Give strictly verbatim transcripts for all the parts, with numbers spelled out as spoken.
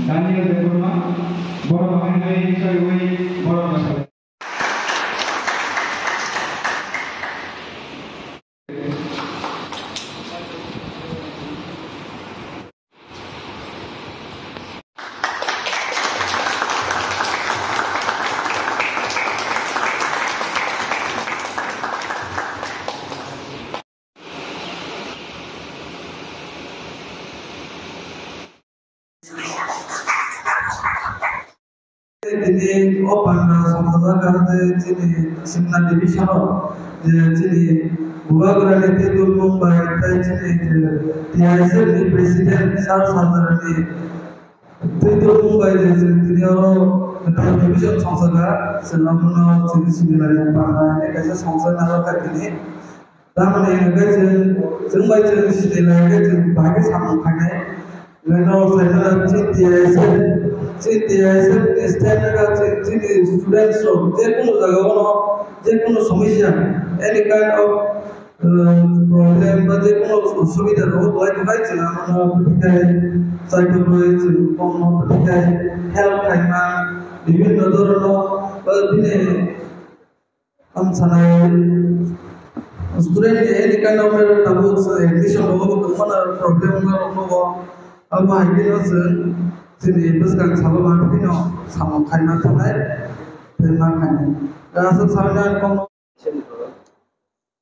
Daniel Debbarma, borok hamya hwnwi chariwi borok rwchapjak. Tini o panda songchajak kha je chini Simna division o je chini Bubagrani tei Tulmung bai tei chini je T I S F ni president Sir Sajrani tei Tulmung bai je chini tini oro division songchajak kha, chwng abono chini Simna ni panda hinwi kaisa songchajak kha tini. Tamoni hwnkhe chwng, chwng bai chwng sini lai khe chwng bahai khe samung khainai. Hwnkhe norok sai mano chini T I S F, chini T I S F ni stand wngkha chini, chini students rok je kunu jaga o no, je kunu somosya, any kind of, um, problem ba je kunu osubida rok belai belai chwng abono bwthikhai, chaitokbai chwng bono bwthikhai help khaima, bibhinno dhorono, ba bini Ang sanai student ni any kind of tabuk admission rogo bo kwbangma problem wngna rok nogo. Abo hai khe no chwng chini bwskang salo ma phino samung khaima thanai tei ma khainai. Da aswk sanai ang kono.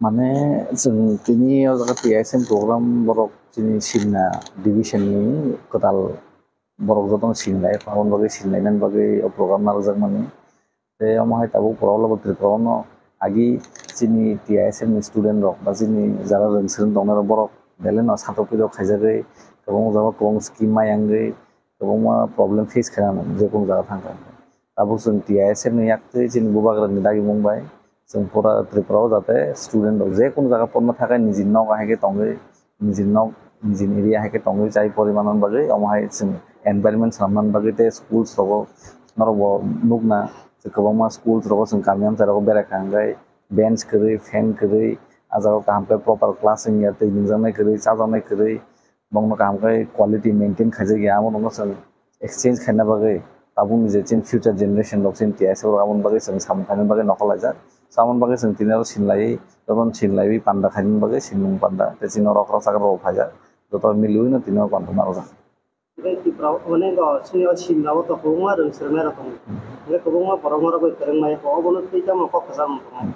Mane chwng tini o jaga T I S M program borok chini Simna division ni kwtal borok jotono sinilai, aboni bagwi sinilainani bagwi o program narwkjakmani. Tei omo hai tabuk borok Tripura o no agi chini T I S M ni student rok ba chini jara rwng swrwng tongnai rok borok belai no satok pidok khaijagwi kwbangma jaga kwbangma scheme ma yangwi kwbangma problem face khaina nang je kunu jaga thang kha. Tabuk chwng T I S M ni yak twi chini bubagra ni dagimung bai chwng pura Tripura o jate student rok je kunu jaga porna thangkhe niji nok hai khe tongwi nijini nok, nijini area hai khe tongwi chai porimanani bagwi, omo hai chwng environment swnamnani bagwi tei schools rogo norok bo nukna, kwbangma schools rogo chwng kami amchai rogo berai kha hwnkhe bench kwrwi, fan kwrwi, ah jagao kaham khe proper class wngya, twi nungjaknai kwrwi, chajaknai kwrwi, bongno kaham khe quality maintain khaijakya, amo rokno chwng exchange khaina bagwi tabukni je chini future generation rok chini T I S F rok aboni bagwi chwng samung khaina bagwi nokol laijak. So aboni bagwi chwng tini oro sinlaiwi, jotono sinlaiwi panda khaina bagwi sinmung panda tei chini oro okra chakra rok phaijak, joto miliwi no tini oro panda narwkjak. Tei Tripura o onek o chini o Simla o to kwbangma rwng swrwngnairok tongo. Hwnkhe kwbangma borok norok bai kwrwng maya kho, obono twi tamo kok kwchangma tongo.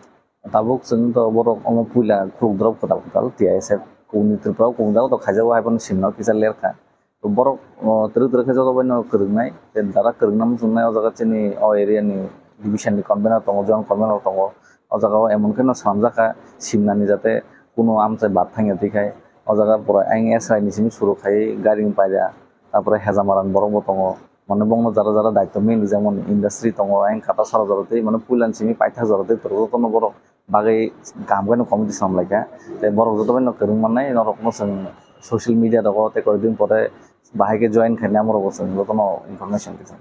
Tabuk chwng to borok omo puila khuluk drop kwtal kwtal T I S F kungni Tripura o kung jago to khaijak o, hai phano Simla o kisa ler kha. Borok, o, twrwk twrwk khe joto bai no kwrwngnai, tei dara kwrwngna muchungnai o jaga chini o area ni division ni convener tongo, zone convener tongo. O jaga o emon khe no swnamjak kha Simna ni jate kuno amchai bad thangya twi khai. O jaga pura ayang S I ni simi suru khai gari ni paida, tapore Hejamara ni borok bo tongo. Mane bongno jara jara daityo mili jemon industry tongo, ayang kata sara jora tei mane puila ni simi paithak jora tei twrwk jotono borok bagwi kaham khe no committee swnam lai kha. Tei borok joto bai no kwrwng mannai norok no chwng social media rogo tei koi din pore bahai khe join khainai amorok bo chwng jotono information khe chwng.